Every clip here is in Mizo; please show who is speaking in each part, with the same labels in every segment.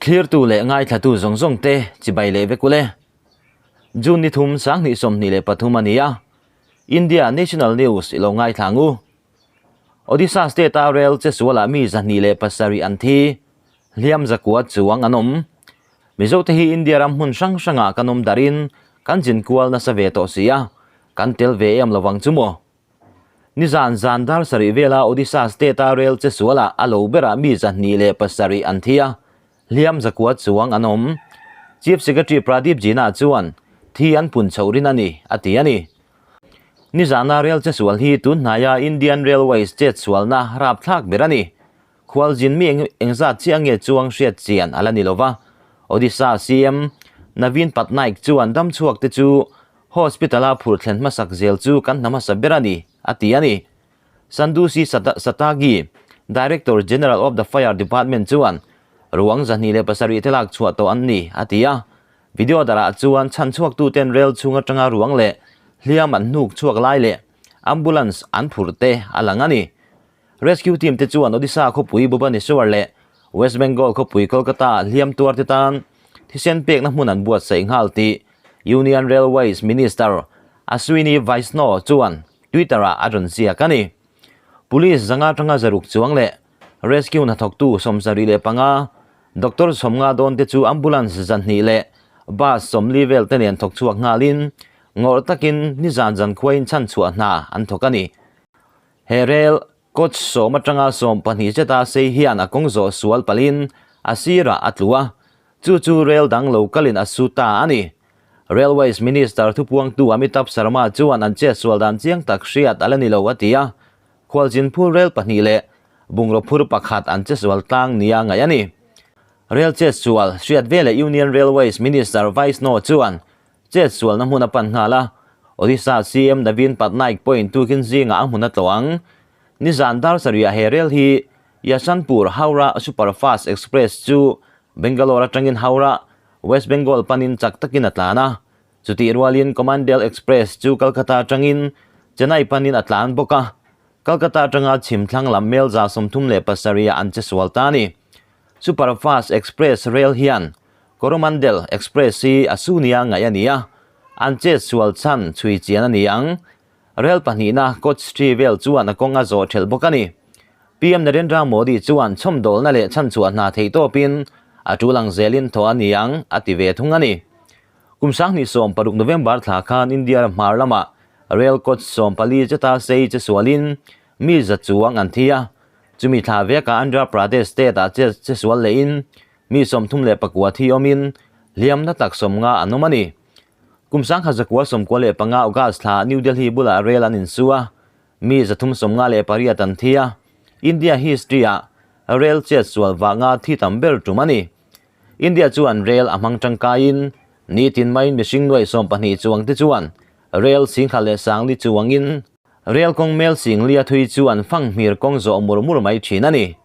Speaker 1: Thlirtu leh ngaithlatu zawng zawng te chibai leh vek ule. June ni thum sanghnih 23 a ni a, India National News i lo ngaithla ang u. Odisha State-a rel chesualah mi 207 an thi, hliam zakua chuang an awm. Mizote hi India ram hmun hrang hrangah kan awm darhin kan zin kual nasa ve tawh si a, kan tel ve em lovang chu maw? Nizan zan dar sarih vela Odisha State-a rel chesualah a lo berah mi 207 an thi a, hliam zakua chuang an awm. Chief Secretary Pradeep Jena chuan thi an pun chhoh rin a ni, a ti a ni. Nizana rel chesual hi tun hnaia Indian Railways chetsualna rapthlak ber a ni. Khualzin mi engzat chiah nge chuang hriat chian a la ni lova. Odisha CM Naveen Patnaik chuan damchhuak te chu hospital-a phur thlen hmasak zel chu kan hna hmasa ber a ni, a ti a ni. Sandusi Satagi, Director General of the Fire Department chuan ruang 207 te lak chhuah tawh an ni, a ti a. Video darah chuan chhanchhuaktuten rel chhung atanga ruang leh hliam an hnuk chhuak lai leh ambulance an phurh te a lang a ni. Rescue team te chuan Odisha khawpui Bhubaneswar leh West Bengal khawpui Kolkata ah hliam tuar te tan thisen pekna hmun an buatsaih nghal tih Union Railways Minister Ashwini Vaishnaw chuan Twitter ah a rawn ziak a ni. Police zanga atanga zaruk chuang leh rescue hnathawktu 75, doctor 50 dawn te chu ambulance 200 leh bus 40 vel te nen thawk chhuak nghalin ngawrh takin nizan zankhuain chhanchhuah hna an thawk a ni. He rel coach 10 atanga 12 zeta sei hian a kawng zawh sual palhin a sirah a tlu a, chu chu rel dang lo kalin a su ta a ni. Railways Minister thupuangtu Amitabh Sharma chuan an chet sual dan chiang tak hriat a la ni lo a ti a, khualzin phur rel pahnih leh bungraw phur pakhat an che sual tlang nia ngaih a ni. Rel chet sual hriat veleh Union Railways Minister Vaishnaw chuan chet sualna hmun a pan nghal a, Odisha CM Naveen Patnaik pawhin tukin zingah a hmun a tlawh ang. Nizan dar sarihah he rel hi Yashwantpur Howrah Superfast Express chu Bangalore atangin Howrah, West Bengal panin chak takin a tlan a. Chutih rualin Coromandel Express chu Kolkata atangin Chennai panin a tlan bawk a. Kolkata atanga chhim thlang lam mel 37 ah an che sual ta a ni. Superfast Express rel hian Coromandel Express hi a su nia ngaih a ni a, an chet sual chhan chhui chian a ni ang. Rel pahnihna coach thi vel chuan a kawng a zawh thelh bawk a ni. PM Narendra Modi chuan chhawmdawlna leh chhanchhuah hna theih tawpin a tul ang zelin thaw a ni ang, a ti ve thung a ni. Kum 2016 November thla khan India ram hmar lamah rel coach 14 cheta sei che sualin mi za chuang an thi a, chumi thla vekah Andhra Pradesh state-ah che sual lehin Mi 39 thi awmin hliamna tak 50 an awm a ni. Kum 1995 August thla New Delhi bulah rel an insu a, mi 358 an thi a, India history-ah rel chet sual vanga thi tam ber tum a ni. India chuan rel a hmang tangkaiin nitin maiin mihring nuai 12 chuang te chuan rel 10,040 chuangin rel kawng mel 4,000 thui chu an fang hmir kawng zawh mur mur mai thin a ni.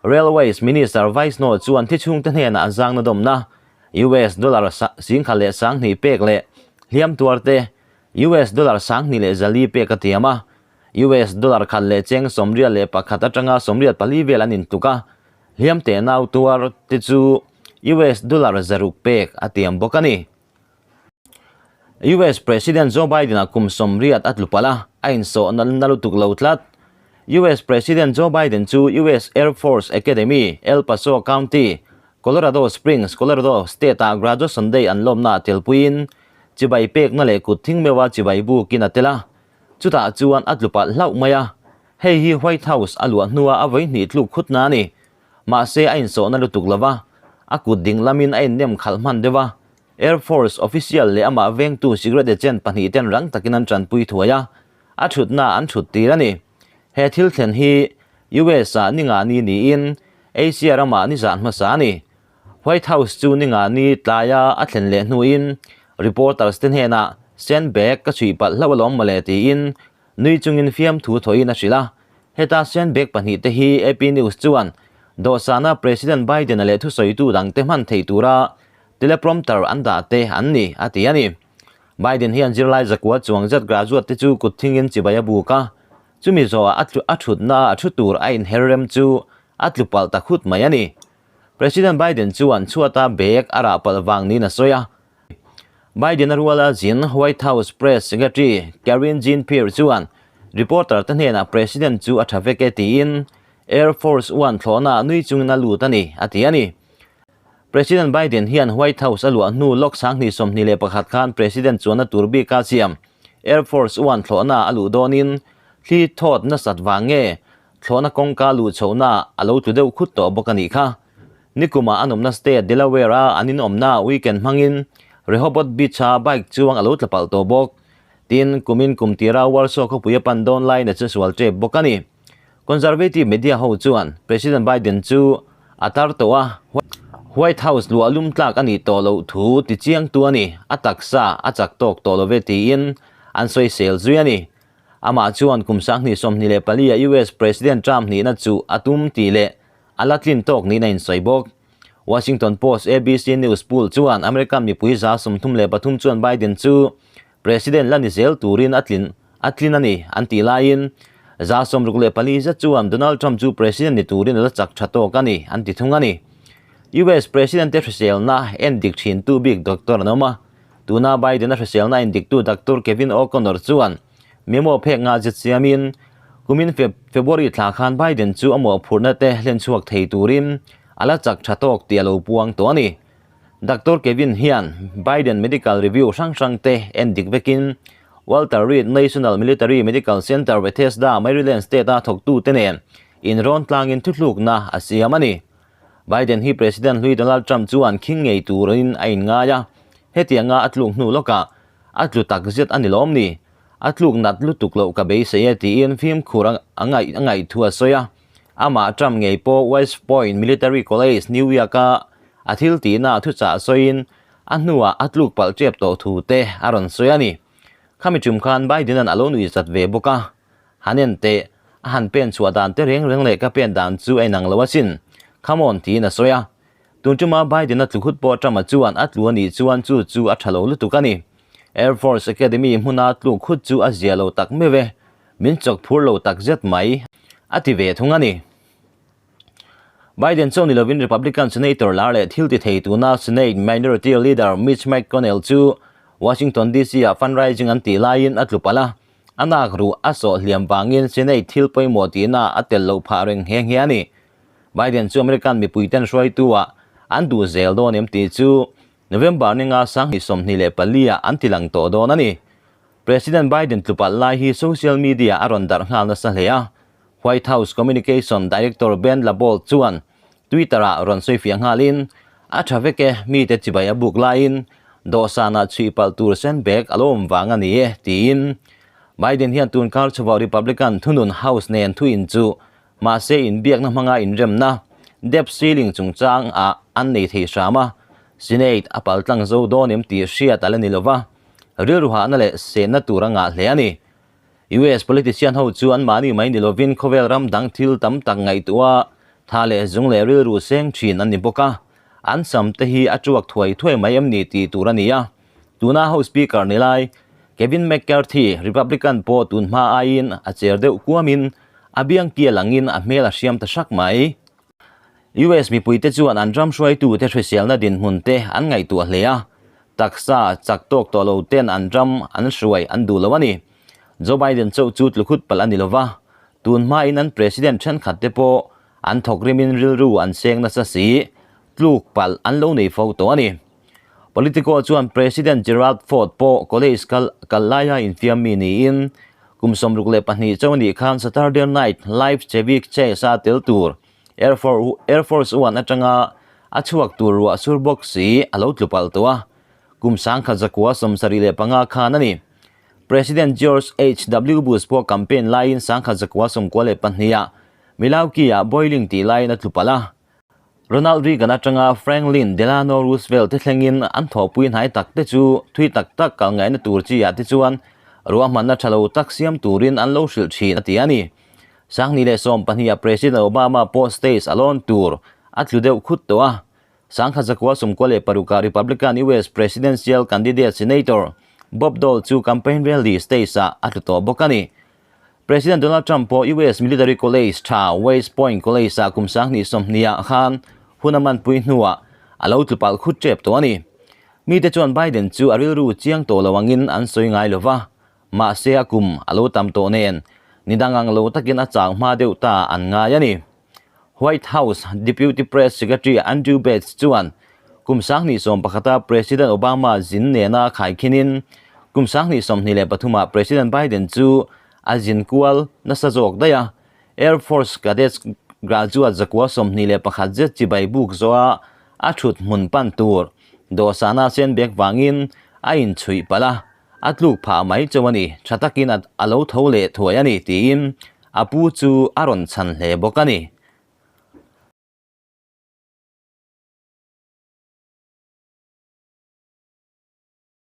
Speaker 1: Railways Minister Vaishnaw chuan thi chhungte hnenah zangna dawmna US dollar 10,020 pek leh hliam tuarte US dollar 2,400 pek a tiam a, US dollar khat leh cheng 81 atanga 84 vel an intluk a, hliam te nau tuar te chu US dollar 600 pek a tiam bawk a ni. US President Joe Biden-a kum 80 a tlu palh a, a insawh na lutuk lo tlat. US President Joe Biden chu US Air Force Academy, El Paso County, Colorado Springs, Colorado State-ah Graduation Day an lawmna ah telpuiin chibai pekna leh kut thing meuha chibai bukin a tel a. Chutah chuan a tlu palh hlauh mai a, hei hi White House a luah hnua a vawi hnih tluk khutna a ni. Mahse a insawhna lutuk lova, a kut ding lamin a innem khalh hman deuh a. Air Force official leh amah vengtu secret agent pahnih ten rang takin an tanpui thuai a, a thutna an thut tir a ni. He thil thlen hi US ah ni nga ni niin Asia ramah ni zan hmasa a ni. White House chu ni nga ni tlaia a thlen leh hnuin reporters te hnenah sandbag ka chhuih palh hlauh alawm mawle tiin nui chungin fiamthu thawhin a hrilh a. Heta sandbag pahnih te hi AP News chuan dawhsana President Biden-a leh thusawitu dangte hman thei tura Teleprompter an dah te an ni, a ti a ni. Biden hian zirlai zakua chuang zet graduate te chu kut thingin chibai a buk a, chumi zawhah a a thutna a thu tur a inher rem chu a tlu palh ta khut mai a ni. President Biden chuan chhuata bag a rah palh vang niin a sawi a. Biden-a ruala zin White House Press Secretary Karine Jean-Pierre chuan reporter te hnenah President chu a tha vek e tiin Air Force One thlawhna nui chungin a lut a ni, a ti a ni. President Biden hian White House a luah hnu lawk 2021 khan President chuanna tur bika siam Air Force One thlawhna a luh dawnin thli thawt nasat vang nge Thlawhna kawngka luh chhohna a lo tlu deuh khut tawh bawk a nih kha. Nikumah an awmna state Delaware-a an inawmna weekend hmangin Rehoboth Beach-a bike chuang a lo tla palh tawh bawk. Tin, kumin kum tira Warsaw khawpui a pan dawn laiin a che sual tep bawk a ni. Conservative media ho chuan President Biden chu a tar tawh a, White House luah lum tlak a nih tawh loh thu ti chiangtu a ni, a taksa a chak tawk tawh lo ve tiin an sawisel zui a ni. Amah chuan kum 2024 a US President Trump nihna chu a tum tih leh a la tlin tawk niin a insawi bawk. Washington Post ABC News poll chuan American mipui 33 chuan Biden chu President la ni zel turin a tlin a tlin a ni an tih laiin 64 zet chuan Donald Trump chu President ni turin a la chak tha tawk a ni an ti thung a ni. US President te hriselna en dik thintu bik doctor an awm a, Tuna Biden-a hriselna indiktu Doctor Kevin O'Connor chuan memo phek nga zet siamin, kumin February thla khan Biden chu a mawhphurhna te hlen chhuak thei turin a la chak tha tawk tih a lo puang tawh a ni. Doctor Kevin hian Biden medical review hrang hrang te en dik vekin Walter Reed National Military Medical Center, Bethesda, Maryland State-a thawktute nen inrawn tlangin thuthlukna a siam a ni. Biden hi President hlui Donald Trump chuan khing ngei turin a inngai a, hetianga a tluk hnu lawkah a tlu tak zet a ni lawm ni? A tluk nat lutuk loh ka beisei e tiin fimkhur a ngaih thu a sawi a. Amah Trump ngei pawh West Point Military College, New York-a a thil tihna thuchah sawiin a hnuah a tluk palh tep tawh thu te a rawn sawi a ni. Khami tum khan Biden-a'n a lo nuihzat ve bawk a. Han en teh, a han pen chhuah dan te reng reng leh ka pen dan chu a inang lo asin. Come on, tiin a sawi a. Tun tuma Biden-a tlukhut pawh Trump-a chuan a tlu a nih chuan chu chu a tha lo lutuk a ni. Air Force Academy hmuna tlukhut chu a zia lo tak meuh e, min chawk phur lo tak zet mai, a ti ve thung a ni. Biden chu ni lovin Republican Senator lar leh thil ti thei tuna Senate Minority Leader Mitch McConnell chu Washington DC-ah fundraising an tih laiin a tlu palh a. A nak ruh a sawh hliam vangin Senate thil pawimawh tihna a tel loh phah reng nghe nghe a ni. Biden chu American mipuiten hruaitu-ah an duh zel dawn em tih chu November ninga 2024 ah an ti lang tawh dawn a ni. President Biden tlu palh lai hi social media a rawn darh nghal nasa hle a. White House Communication Director Ben LaBolt chuan Twitter-ah rawn sawifiah nghalin, A tha vek e, mite chibai a buk laiin dawhsanah chhuih palh tur sandbag a lo awm vang a ni e, tiin Biden hian tun kar chhuah Republican thunun House nen thuin chu mahse inbiakna hmanga inremna debt ceiling chungchang ah an nei thei hram a, Senate a paltlang zo dawn em tih hriat a la ni lova, rilru hahna leh sehna tur a ngah hle a ni. US politician ho chu anmahni mai ni lovin khawvel ram dang thil tam tak ngaihtuah a, tha leh zung leh rilru seng thin an ni bawk a, an sam te hi a tuak thuai thuai mai em ni tih tur a ni a. Tuna House Speaker ni lai Kevin McCarthy, Republican pawh tun hma aiin a cher deuh kuamin a biang kial angin a hmel a hriam ta hrak mai. US mipuite chuan an ram hruaitute hriselna dinhmun te an ngaihtuah hle a, taksa chak tawk tawh lo ten an ram an hruai an duh lo a ni. Joe Biden chauh chu tlukhut palh a ni lo va, tun hmain an president thenkhat te pawh an thawk rimin rilru an seng nasa si, tluk palh an lo nei fo tawh a ni. Politico chuan President Gerald Ford pawh college kal kal laia infiam mi niin kum 62 chauh a nih khan Saturday Night Live Chevy Chase-a tel tur Air Force Air Force One atanga a chhuak tur ruah sur bawk si a lo tlu palh tawh a, kum 1975 khan a ni. President George HW Bush pawh campaign laiin 1992 ah Milwaukee-ah Boiling tih laiin a tlu palh a. Ronald Reagan atanga Franklin Delano Roosevelt te thlengin an thawhpui hnai tak te chu thui tak tak kal ngaihna tur chi ah te chuan ruahmanna tha lo tak siam turin an lo hrilh thin a ti a ni. 2012 ah President Obama pawh stage a lawn tur a tlu deuh khut tawh a. 1996 ah Republican US Presidential candidate Senator Bob Dole chu campaign rally stage ah a tlu tawh bawk a ni. President Donald Trump pawh US Military College tha West Point College-ah kum 2020 ah khan Hun a manpui hnuah a lo tlu palh khut tep tawh a ni. Mite chuan Biden chu a rilru chiang tawh lo angin an sawi ngai lo va, mahse a kum a lo tam tawh nen ni dang ang lo takin a chau hma deuh ta an ngai a ni. White House Deputy Press Secretary Andrew Bates chuan kum 2011-a President Obama zin nena khaikhinin kum 2023-ah President Biden chu a zin kual nasa zawk daih a, Air Force Cadets graduate 121 zet chibai buk zawha a thut hmun pan tur dawhsana sen bek vangin a inchhuih palh a, a tluk phah mai chauh a ni, tha takin a lo tho leh thuai a ni tiin a pu chu a rawn chhan hle bawk a ni.